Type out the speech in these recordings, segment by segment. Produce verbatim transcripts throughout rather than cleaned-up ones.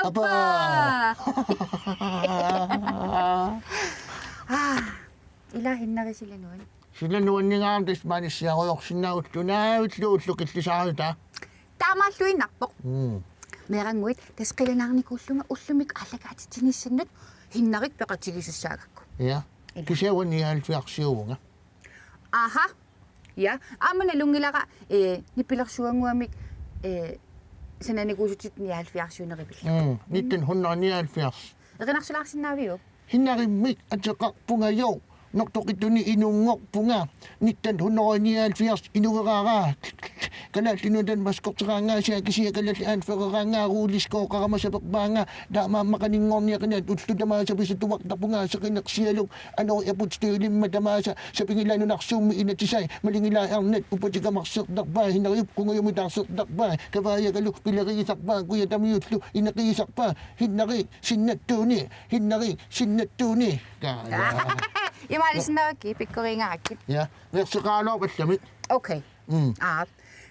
Appa! Aa, ila Hinnari sila nuann-. Sila nuanningaarami tassa maanissiarujoorsinnaavugut, ulloq naavillugu ulloq killisaarutta. Taamaalluinnarpoq. Mm. Meerannguit tassa qilanaarnikuullunga ullumi aallakaatitsinissinnut Hinnarik peqatigisussaagakku. Ja. Ila. Kisianni uanga nioghalvfjerdsiuvunga. Aha. Ja, aamma nalunngilara, eh, nipilersuannguamik, eh, sananikuusutitut nioghalvfjerdsiunerivilluni. Mm, nitten hundrede nioghalvfjerds. Erinarsilaarsinnaaviuk? Hinnarimmik ateqarpunga, jo, Nortoqituni inunngorpunga, nitten hundrede nioghalvfjerds inueraara. Kalaallit Nunaanni maskoteraangaasiaq kisianni kalaallit anføreraangaat rulleskøjteramik saperpaanga, taamaammat qaninngorniaqinaat ullut tamaasa pisatuartarpunga seqinersialuk, anoriarput stiilimmat tamaasa sapinngilaat nunarsuummi inatsisai, malinngilai arnat upatikka marsertarpai, Hinnariup qungujumut taarsertarpai, kavaajagalu pilerigisarpaa, kujatamiullu ineqigisarpaa, Hinnari sinnattuuni, Hinnari sinnattuuni. Kaa, ja. Imaalisinnaavakkit, pikkoriingaarakkit. Ja, verseqaaloorpallamik. Okay. Mm. Aa.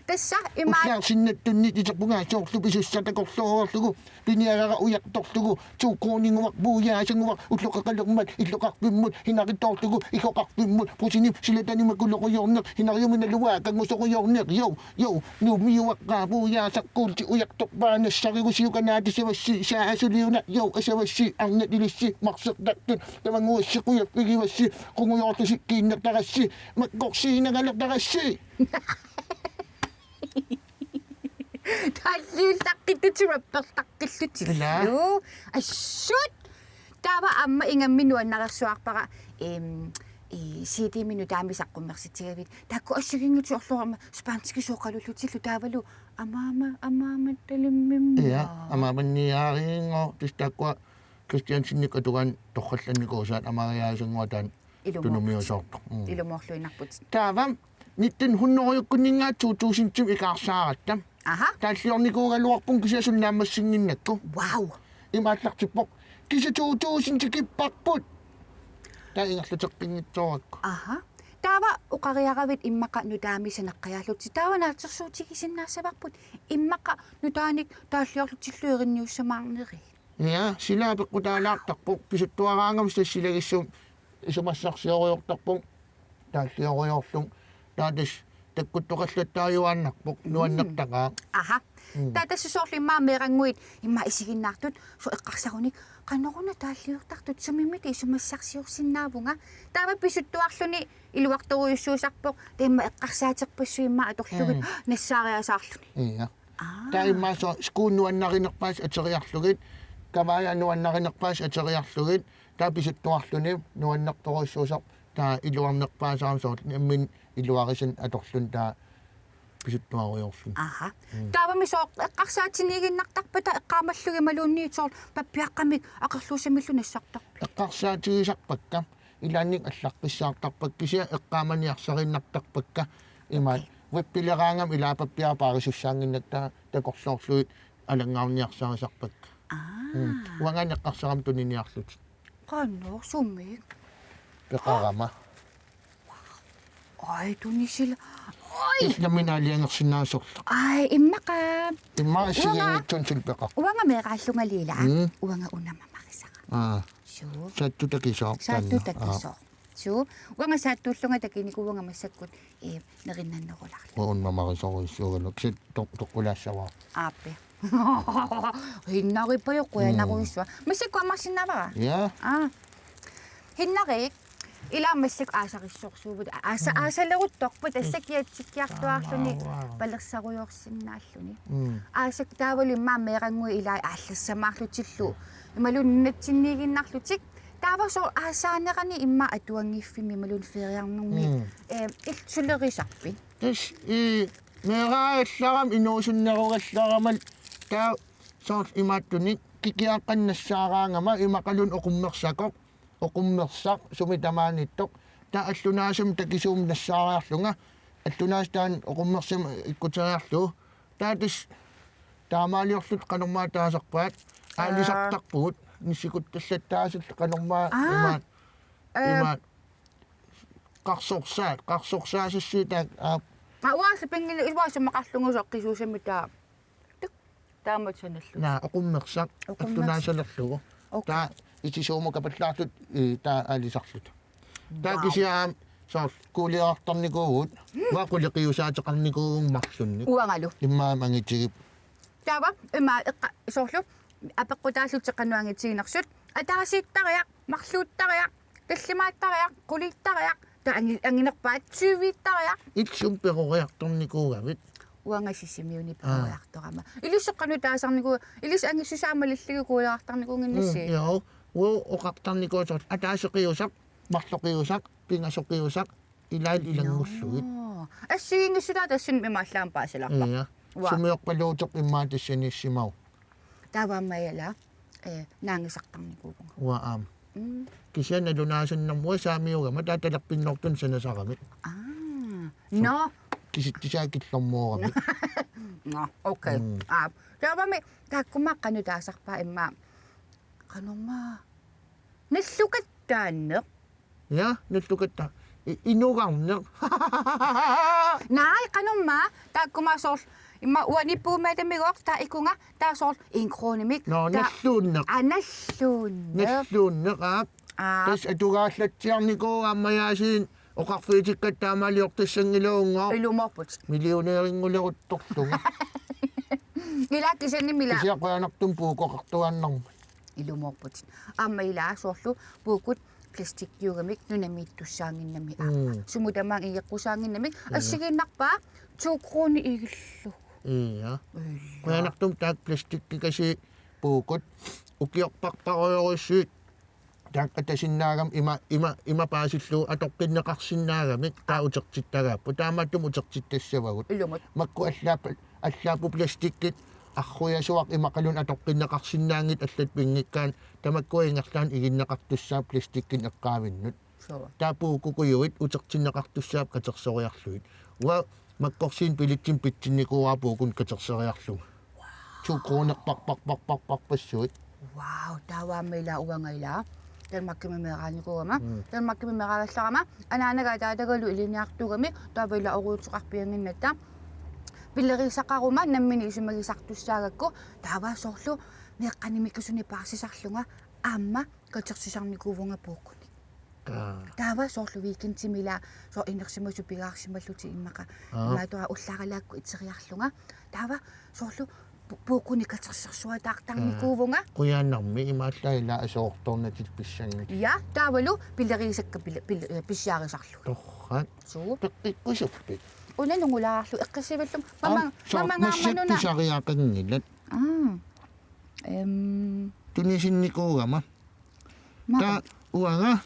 Tassa ima- Ullaaq sinnattunni iterpunga soorlu pisussaq takorloorlugu, piniagara ujartorlugu, to kroninguaq, puiaasanguaq, ulloqeqqalermat illoqarfimmut, Hinnarittoorlugu, iggoqarfimmut, pusinip silatani makulorujoorneq, Hinnariumi naluaa kangusorujoorneq, jo, jo, Nuummiuaqqaa, puiaasaq kuulti ujartorpaa, nassarigu siukanaati savassi, saa asuliuna, jo, asavassi, arnat ilissi, marsertartut, tamanguassi, qujaffigivassi, qungujoorlusi, kiinnertarassi, makkorsiinagalertarassi. Taalliullaqqittutit rappertaqqillutillu. Ila. Assut! Taava aamma ingammik nuannarersuarpara, em, i C D-mik nutaamik saqqummersitsigavit. Taakku assigiinngitsut orloq aamma spanskit soqalullutillu taavalu amaama, amaama talimmimma. Ja, amaamanniaariinngooq, tassa taakkua Kristiansenik atugaanni torrallannikuusaat amariaasannguaq taanna. Ilumoorput. Tunumiusoortoq. Mm. Ilumoorluinnarput. Taava nitten hundredekkunninngaanniit to tusindimut ikaarsaaratta. Aha. Taalliornikuugaluarpunga kisianni suli naammassinnginnakku. Wow. Ima aallartippoq. Kisianni to tusindikipparput. Taava ingerlateqqinngitsoorakku. Aha. Taava oqariaravit immaqa nutaamik sanaqqajaarlutit. Taava naatsorsuutigisinnaassavarput. Immaqa nutaanik taalliorlutillu erinniussamaarnerit. Ja, sila peqqutaalaartarpoq, pisuttuaraangama tassa silagissumik isumassarsiorujortarpoq, taalliorujorlunga, taava tassa takkuttoqallattaajuaannarpoq, mm, nuannertaqaaq. Aha. Mm. Taava tassa soorlu immaqa meerannguit immaqa isiginnaartut, soorlu eqqarsarunik, qanoruna taalliortartut, sumimita isumassarsiorsinnaavunga. Taava pisuttuarluni iluartorujussuusarpoq, taava immaqa eqqarsaaterpassuit immaqa atorlugit, mm, nassaariasaarluni. Ja. Aa. Taava immaqa soorlu skuut nuannarinerpaasat ateriarlugit, kavaajat nuannarinerpaasat ateriarlugit, taava pisuttuarluni nuannertorujussuusarpoq, taava iluarnerpaasarami soorlu nammineq iluarisanik atorluni taava pisuttuarujoorluni. Aha. Mm. Taavami soorlu eqqarsaatigiinnartarpata eqqaamallugit imaluunniit soorlu pappiaqqamik aqerluusamillu nassartarpit? Eqqarsaatigisarpakka. Ilaanni allaqqissaartarpakka kisianni eqqaamaniarsariinnartarpakka imaat. Okay. Webbilleraangama ilaa pappiaqqat paarisussaannginnakku taava takorloorlugit alanngaarniarsarisarpakka. Aa. Mm. Uangaana eqqarsarama tuniniarlutit. Qanoq sumik? Peqarama. Ai, tunisila. Oi! Nammineq aalajangersinnaasorlu. Ai, immaqa. Immaqa uanga- assigiinngitsunik suli peqarpoq. Uanga meeraallungali ilaa. Mm. Uanga una mamarisara. Aa. Suu. Saattuut takisooq. Saattuut taanna. Aa. Takisooq. Suu. Uanga saattuullunga takinikuuvunga massakkut, eh, nerinnannerulaarlunga. Uanga una mamarisorujussuugaluarlunga. Kisianni toq-, toqqulaassavara. Aappi. Hinnarippajoq qujanarujussuaq. Mm. Massakkut ammarsinnaavara? Ja. Aa. Hinnarik, ilaa massakkut aasarissorsuuvugut. Aasa-, mm, aasaleruttorput, tassa kiatsikkiartuaarluni, wow, wow, palersarujoorsinnaalluni. Mm. Aasak taavalu immaqa meerannguit ilaa aallassamaarlutillu. Imaluunniit nunatsinniiginnarlutik. Taava soorlu aasaanerani immaqa atuanngiffimmi imaluunniit feriarnermi. Mm. Eh, illit sulerisarpit? Tassa, eh, meeraagallarama inuusunnerugallarama taava soorlu imaattunik kikiaqqanik nassaaraangama imaqaluunniit oqummersakoq. Oqummersaq sumi tamaaniittoq. Taava allunaasami takisuumik nassaariarlunga. Allunaasaq taanna oqummersamik ikkuteriarlugu. Taava tassa taamaaliorluta qanormaa taasarpaat. Aa. Aalisartarpugut. Nissikuttallattarluta qanormaa. Aa. Imaat. Ee. Imaat. Qarsorsaat. Qarsorsaasassui taakku. Aa. Aa, uanga pinnginnaq uanga isumaqarlunga soqqisuusamik taava. Tik. Taamatut sanallugu. Naa, oqummersaq. Oqummersaq. Allunaasaalerlugu. Okay. Taava itisuumut kapallaarluta, ee, taava aalisarluta. Taava. Wow. Kisianni soorlu kuuliartarnikuuvugut. Uanga quleqiusaateqarnikuuvunga marlunnik. Uangalu. Immaqa angitigippoq. Taava immaqa eqqa-, soorlu apeqqutaallutik qanoq angitiginersut. Ataasiittariaq, marluuttariaq, tallimaattariaq, quliittariaq, taava angi-, anginerpaat tyviittariaq. Illit sumik peroriartornikuugavit? Uanga Sisimiuni. Aa. Peroriartorama. Ilissi qanoq taasarnikuua, ilissi angissusaa malillugit kuuliartarnikuunnginnassi? Mm, joo. Uanga oqartarnikuuvoq soorlu ataaseqiusaq, marloqiusaq, pingasoqiusaq, ilaat ilanngullugit. Nå. Assigiinngissutaat tassani imaallaat paasilaarpara. Ja. Uanga. Sumiorpaluuteq immaqa tassaniissimavoq. Taava aamma ilaa, ee, naanngisartarnikuuvunga. Uanga aamma. Mm. Kisianni nalunaasannermut uanga saamiugama taava talerpinnoortunik sanasaramik. Aa. Nå. Kisitsisaa killormooramik. Nå, okay. Mm. Aa, taavami taakkua qanoq taasarpaat immaqa qanormaa nallukattaarneq. Ja, nallukatta-. I-, inugarneq. Naa, qanormaa, taakkua soorlu. Immaqa uanga nippuumaatamigooq, taava ikunga, taava soorlu en kronimik. Nå, taava nalluunneq. Aa, nalluunneq. Nalluunneq, aap. Aap. Tassa atugaallatsiarnikuuvoq aamma aasiit oqarfigitikkatta taamaaliortassanngilagut. Ilumoorputit. Millionærinnguleruttorlunga. Ilaa kisianni ilaa. Kisianni qujanartumik puukkoqartuaannarmat. Ilumoorputit. Aamma ilaa soorlu puukkut plastikkiugamik nunamiittussaannginnamik aamma. Mm. Sumut tamaanga igeqqusaannginnamik. Mm. Assigiinnarpaa to kroner igillugu. Ja. Ilaa. Qujanartumik taakku plastikkikasiit puukkut ukiorparparujorujussuit taakku atasinnaagami ima, ima, ima paasillugu atoqqinneqarsinnaagamik taava utertittagaapput. Taamaattumik utertittassavagut. Ilumut. Makku allaapput, allaapput plastikkit arruasuaq imaqaluunniit atoqqinneqarsinnaanngitsut allat pinngikkaanni tamakkua ingerlaannaq iginneqartussaavoq plastikkinik eqqaavinnut. Suu. Taava puukkukujuit utertinneqartussaapput katersoriarlugit. Uanga makkorsiinik billetsimik pitsinnikuuara puukkunik katersoriarlunga. To kronerparparparparpassuit. Wow, taava aamma ilaa uanga ilaa. Danmarkimi meeraanikuugama. Mm. Danmarkimi meeraagallarama. Anaanaga ataatagalu ilinniartuugami. Taava ilaa oruutsoqarpiannginnatta. Pileriisaqaruma nammineq isumagisartussaagakku. Taava soorlu meeqqanimikkusunik paarsisarlunga. Aamma katersisarnikuuvunga puukkunik. Aa. Taava soorlu weekendimi ilaa, soorlu inersimasut pigaarsimallutik immaqa. Aa. Imaattoq ullaaralaakkut iteriarlunga. Taava soorlu pu-, puukkunik katersersuataartarnikuuvunga. Aa. Qujanarmi imaallaat ilaa aserortornatik pissanngillat. Ja, taavalu pileriisakka pil-, pil-, eh, pissaarisarlugit. Torrak. Suu. Peqqikkusuppit? Una nungulaarlu eqqissivillunga. Aa, mama-, soorlu mama massakkut ngaammanuna. Tusariaqanngilat. Aa. Em. Tunisinnikuugama. Maa. Taava uanga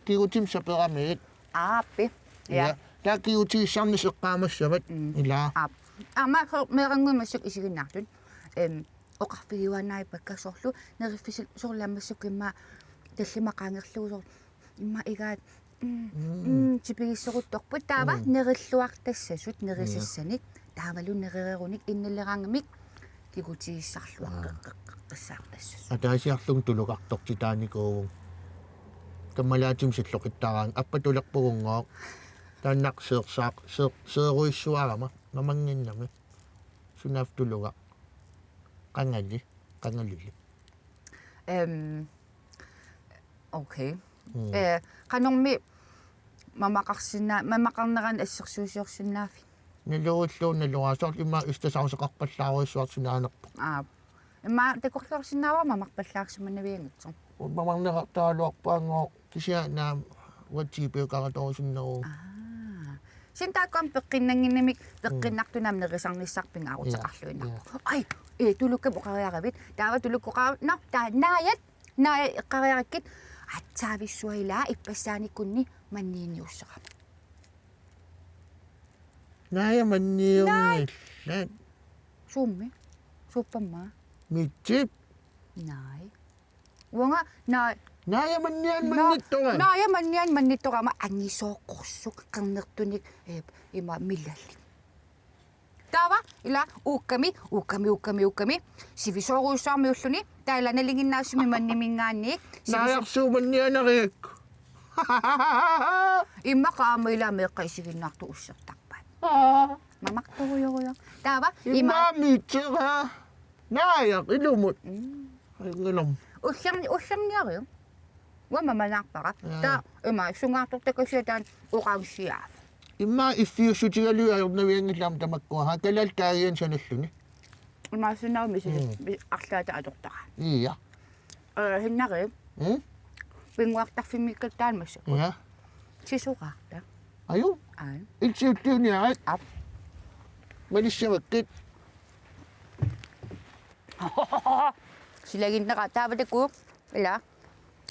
kigutimik saperamigit. Aappi. Ja. Ja. Taava kigutigissarnissaq eqqaamassavat. Mm. Ilaa. Aap. Aamma so-, meerannguit massakkut isiginnaartut. Em, oqarfigiuaannarpakka soorlu neriffissat soorlu aamma massakkut immaqa tallimat qaangerlugu soorlu immaqa igaat, mm, mm, mm, tipigissoruttorput taava, mm, nerilluartassasut, ja, nerisassanik, taavalu nerereerunik innileraangamik kigutigissarluartoq. Aa. Qeqqeqqissaartassasut. Ataasiarlunga tulugartortitaanikuuvunga. Kammalaatima silloqittaraangat, appatulerpugunngooq. Taannaq seersaaq-, seer-, seerujussuarama mamannginnami. Sunaaffa tulugaq? Qangali, qangalili. Em, okay. Mm. Eh, qanormi mamaqarsinnaa-, mamaqarnerani assersuusiorsinnaaviuk? Naluillugu naluara, soorlu immaqa istasaruseqarpallaarujussuartut sunaanerpoq. Aap. Immaqa takorloorsinnaavara mamarpallaarsimanavianngitsoq. Mamarneqartaraluarpaanngoq kisianni aamma uatsi piukaratorusinnagu. Aa. Kisianni taakku aamma peqqinnannginnamik, mm, peqqinnartunut aamma nerisarnissaq pingaaruteqarluinnarpoq. Ja, ja. Ai, ee, tulukkap oqariaravit. Taava tulukkoqaaq, nå, taava naajat, naajat eqqariarakkit. Aatsaavissuaq ilaa ippassaanikunni manniiniusserama. Naajat manniunngillat. Naaj. Suummi? Suuppammaa? Mitsip? Naaj. Uanga, naaj. Naaja manniani mannittoq. Naaja manniani mannittoq aamma angisooqqorsuk qernertunik, eh, ima millalli. Taava ila uukkami, uukkami, uukkami, uukkami. Sivisoorujussuarmi ulluni, taava ila nalinginnaasumik manniminngaanniit. Sivisu- Naajarsuup mannianariak. Immaqa aamma ila meeqqat isiginnaartut ussertarpaat. Aa. Mamartorujorujoq. Taava ima. Immaqa miitsera. Naajaq ilumut. Mm. Ilum. Ullorni-, ullorniariuk. Uanga mamanaarpara. Jaa. Taava ima sungaartortaqaasiaq taanna oqarussiaa. Immaqa iffiussutigalugu ajornavianngillat aamma tamakkua. Haa, kalaallit kaagianni sanalluni. Imaassinnaagami sili-, mm, mi-, arlaata atortara. Ia. Eh, Hinnari. Mm? Pinnguartarfimmiikkatta taanna massakkut. Ia. Sisoraarta. Aju? Aap. Illit siulliuniarit. Aap. Malissavakkit. Silaginnera taava takuuk. Ila.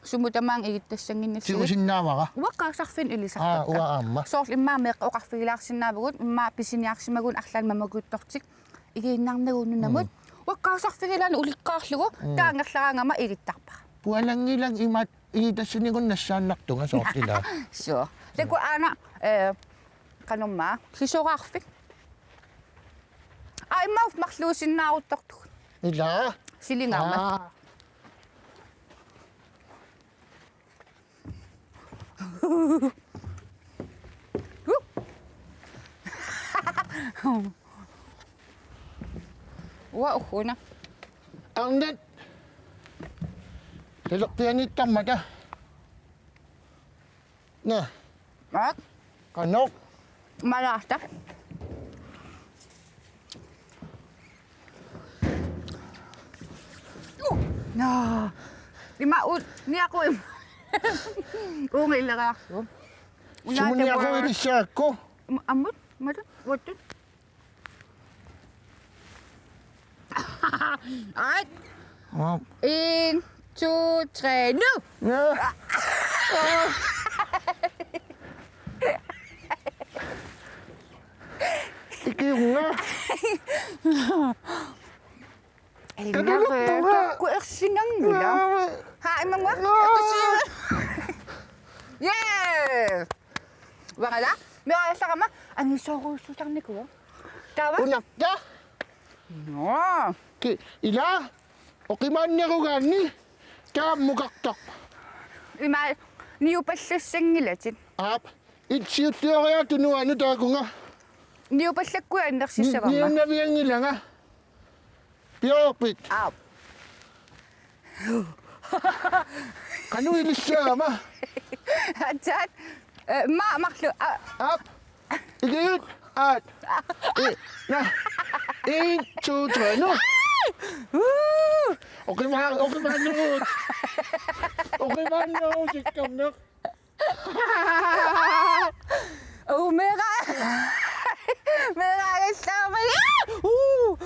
Sumut tamaanga igittassannginnassigit. Tigusinnaavara. Uaqqaasarfinnut ilisartakka. Aa, uanga aamma. Soorlu immaqa meeqqat oqarfigilaarsinnaavugut, immaqa pisiniarsimagunik arlaannik mamakujuttortik. Igiinnarnagu nunamut. Mm. Uaqqaasarfigilaarneq ulikkaarlugu, mm, taangerlaraangama igittarpara. Puananngilaq imaat igitassanikuunngilaq nassaannartunga soorlu ila. Suu. Takuuk aana, eh, qanormaa, sisoraarfik. Aa, immaqa marluusinnaaruttortugut. Ila. Silingaama. Aa. Uanga ugguna. Arnat. Talerpianiittarmata. Naa. Aap. Qanoq? Malaarta. Naa. Ima ut niaquim. Uunga ileriarlugu. Sumut niaquilissaakku? Ammut, matut, uattut. Ej. Aap. En, to, tre, nu! Ja. Ikiunga. Ej, takulerpunga. Naqe, takku ersinanngila. Ja. Haa, imanngua? Ja. Yes! Uanga ila, meeraagallarama, angisoorujussuusarnikuuvoq. Taava? Unarta? Nå. Ki-, ila, oqimaannerugaanni, taammukartoq. Ima, niupallassanngilatit. Aap, itsiullioriaatut nuannu taakunga. Niupallakkuit annersissavamma. Ni-, niunnavianngilanga. Piorpit. Aap. Qanoq ilissaama? Aatsaat. Eh, ma-, marlu-, a- Aap. Ikiut. Aat. I-, na. En, to, tre, nu. Uu. Oqimaa-, oqimaannerut. Oqimaannerut sikkamneq. Uu, meera-, meeraagallarama. Uu!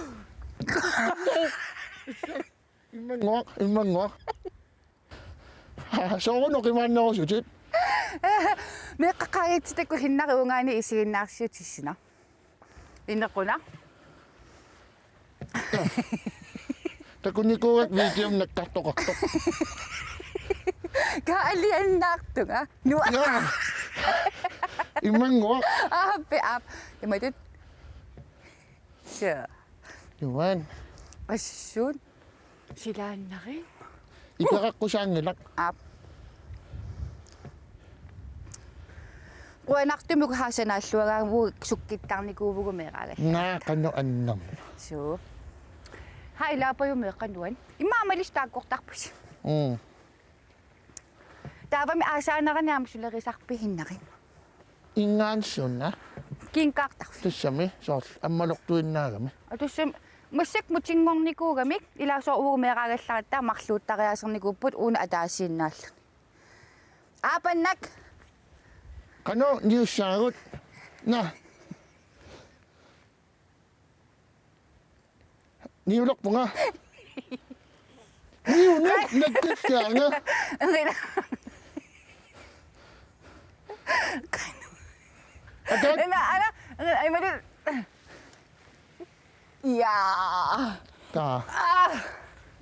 Imanngua, imanngua. Sooruna oqimaannerusutit? Meeqqat qaangiuttut takuuk Hinnari uungaanniit isiginnaarsiutissinnaa. Inequnaq. Takunikuuakka videomi nakkartoqartoq. Kaaliannaartunga. Nua. Ja. Imanngua. Aappi, aap. Imatut. Suu. Nuan. Assut. Silaannarpoq. Iperaqqusaanngilaq. Aap. Qujanartumik uku Haasanaalluagaagut sukkittarnikuuvugut meeraagallaratta. Naa, qanoq annerma. Suu. Haa, ilaapajumiuk qanoq. Immaqa malissi taakkortarpusi. Mm. Taavami aasaanerani aamma sulerisarpit Hinnari? Ingaansuuna. Kinkaartarfik. Tassami, soorlu ammalortuinnaagami. Aa, tassami, massakkut mutinngornikuugamik, ilaa soorlu uagut meeraagallaratta marluuttariaasernikuupput una ataasiinnaalluni. Aapannak. Qanoq niussaagut? Naa. Niulerpunga. Niuna, nakkakkaanga. Angela. Atat. Ena, ana, ana, ai, madu. Ja. Ka. Ah.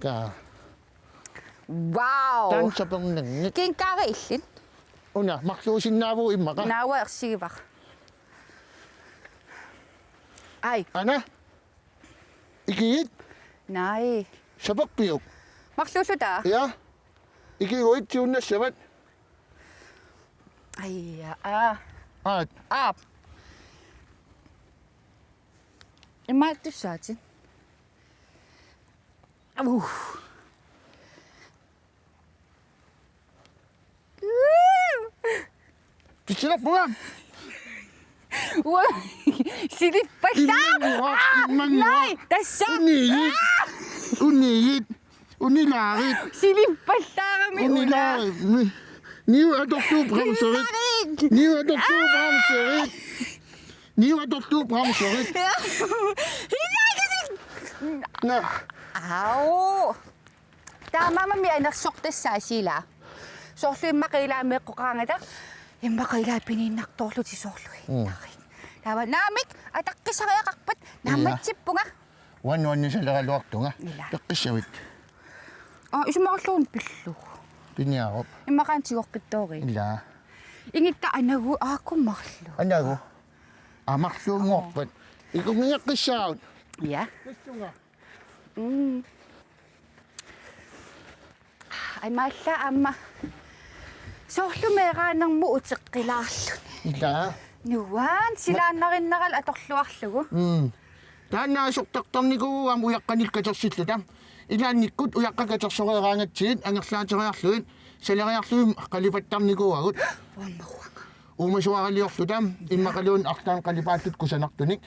Ka. Wow. Taanna sapernanngilaq. Kiinkaari illit? Una, marluusinnaavugut immaqa. Naava ersigivara. Ai. Ana? Ikigit? Naa. Saperpiuk? Marluulluta? Ja. Ikiguit siunnassavat? Aja, aa. Aat. Aap. Imaattussaatit. Uh. Pissinarpunga. Ua. Silippallaaq. Immanngua, immanngua. Naa, tassa. Uniit. Uniit. Unilaarit. Silippallaarami una. Unilaarit. Ni-, niu atorlugu bremserit. Niu atorlugu bremserit. Niu atorlugu bremserit. Naa. Au. Taamaammat anersortassaasi ilaa. Soorlu immaqa ilaa meeqqoqaangata. Immaqa ilaa piniinnartoorlutik soorlu. Mm. Taava naamik ataqqisariaqarpat naammatsippunga. Uannut uannut saleraluartunga. Ilaa. Peqqissavit? Aa, isumaqarluunniit pillugu. Piniarup. Immaqaana tigoqqittooriit. Ilaa. Ingitta anagu aakumarlu. Anagu. Amarluunngorpat. Ikungiaqqissaagut. Ja. Tassunga. Mm. Ai maalla aamma. Soorlu meeraanermut uteqqilaarluni. Ilaa. Nuann' silaannarinneralu atorluarlugu. Mm. Taanna asortartarnikuuvugut aamma ujaqqanik katersilluta. Ilaannikkut ujaqqat katersoreeraangatsigit angerlaateriarlugit saleriarlugit qalipattarnikuuagut. Uammaruanga. Uumasuaraliorluta immaqaluunniit arlaannik qalipaallutik kusanartunik.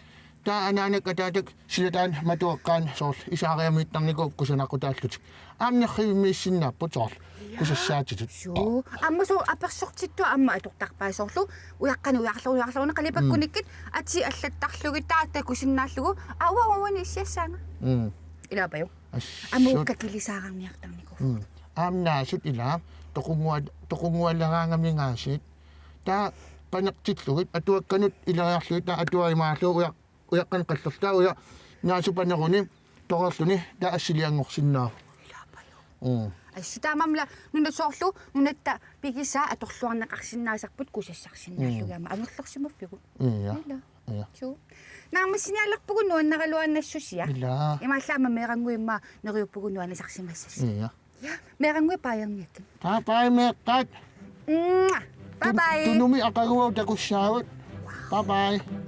Taava anaanakka ataatakka silataannik matuaqqaanni soorlu isaariamiittarnikuupput kusanaqqutaallutik. Aamma nerrivimmiissinnaapput soorlu. Ja. Kusassaatitut. Suu. Aamma suu apersortittua aamma atortarpai soorlu. Ujaqqanik ujarleru ujarleruni qalipakkunikkit atii allattarlugit taava takusinnaallugu. Aa, uanga uani issiassaanga. Mm. Ilaapajuk. Assut. Aamma ukka kilisaararniartarnikuupput. Mm. Aamma naasut ilaa. Toqunngua-, toqunnguleraangamingaasiit. Taava panertillugit atuakkanut ileriarlugit taava atuagaq imaallugu uja-, ujaqqanik qallerlugu taava uja naasut paneruni toreerluni taava assilianngorsinnaavoq. Ilaapajuk. Mm. Assut taamaammat nuna soorlu nunatta pigisaa atorluarneqarsinnaasarput kusassarsinnaallugit. Mm. Aamma angerlarsimaffigut. Ja. Ilaa. Ja. Suu. Naammassinialerpugut nuannaraluaannassusia. Ilaa. Imaallaat aamma meerannguit immaqa neriuppugut nuannisarsimassasut. Ja. Ja, meerannguit baajerniakkit. Bye bye meeqqat. Mwah. Bye bye. Tun-, tunumi aqaguagu takussaagut. Bye bye.